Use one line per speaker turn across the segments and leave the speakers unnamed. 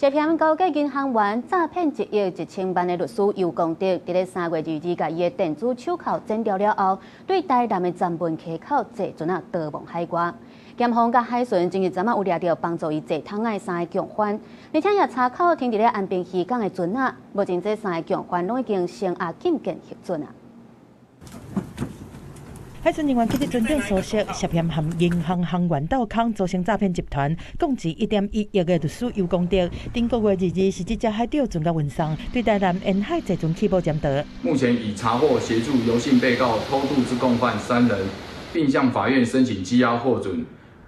涉嫌勾結銀行員詐騙1億1千萬的律師游功德，佇咧3月22日共伊的電子手銬剪掉了後，對台南的鏨文溪口坐船仔逃亡海外。檢方佮海巡前一陣仔有掠著幫助伊坐桶仔的三個共犯，而且也查扣停佇咧安平漁港的船仔，目前這三個共犯攏已經聲押禁見核准啊。
海巡人員去佇船頂搜索，涉嫌和銀行行員鬥空組成詐騙集團，共計1.1億的律師游功德。頂個月22是這隻海釣船共運送，對台南沿海坐船起步潛逃。
目前已查獲協助游姓被告偷渡之共犯三人，並向法院申請羈押獲准，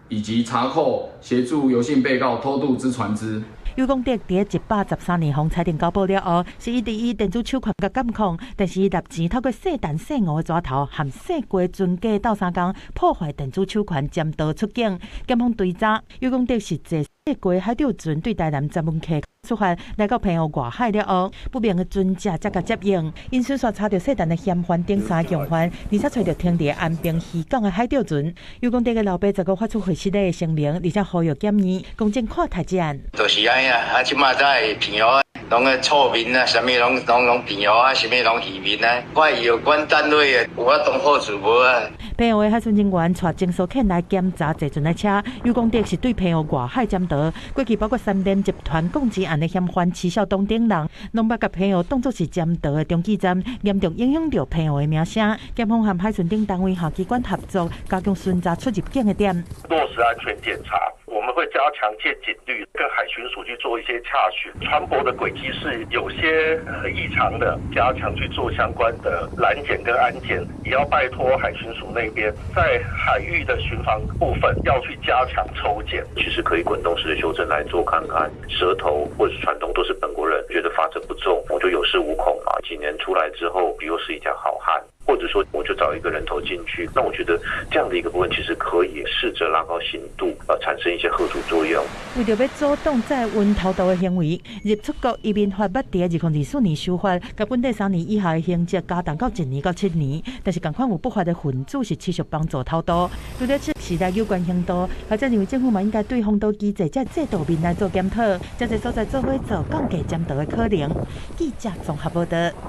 以及查扣協助游姓被告偷渡之船隻。
游功德佇113年予裁定交保了後，是伊佇以電子手銬共監控，但是伊立錢透過細陳細吳的蛇頭和細過船價鬥相共，破壞電子手環潛逃出境。檢方追查，游功德是坐細過海釣船對台南鏨文溪出發，來到澎湖外海了後，不明的船隻才共接應，𪜶順紲查著細陳的嫌犯等三個共犯，而且揣著停佇安平漁港的海釣船。游功德的老爸十五發出會失禮的聲明，而且呼籲檢驗公正看待這案。
就是按呢啊，啊，這馬才會騙我，攏個臭面啊，啥物攏攏攏騙我啊，啥物攏戲面啊，我有關單位的有法當好處無啊？
澎湖的海巡人員帶偵搜犬來檢查坐船的車，游功德是對澎湖外海潛逃。過去包括三聯集團共錢案的嫌犯徐少東等人，攏捌共澎湖當作是潛逃的中繼站，嚴重影響著澎湖的名聲。檢方和海巡等單位和機關合作，加強巡查出入境的點。
落實安全檢查，我們會加強見警率，跟海巡署去做一些洽詢。船舶的軌跡是有些異常的，加強去做相關的攔檢跟安檢，也要拜託海巡署那邊在海域的巡防部分要去加強抽檢。
其實可以滾動式的修正來做看看，蛇頭或者是船東都是本國人，覺得罰則不重，我就有恃無恐嘛。幾年出來之後，又是一條好漢。或者說，我就找一個人頭進去，那我覺得這樣的一個部分，其實可以試着拉高刑度，產生一些嚇阻作用。
為著欲阻擋載運偷渡的行為，入出國移民法捌佇2024年修法，共本地3年以下的刑責加重到1年到7年。但是仝款有不法的分子是持續幫助偷渡。除了這時代有關刑度，學者認為政府嘛應該對封島機制這制度面來做檢討，這濟所在做伙做降低潛逃的可能。記者綜合報道。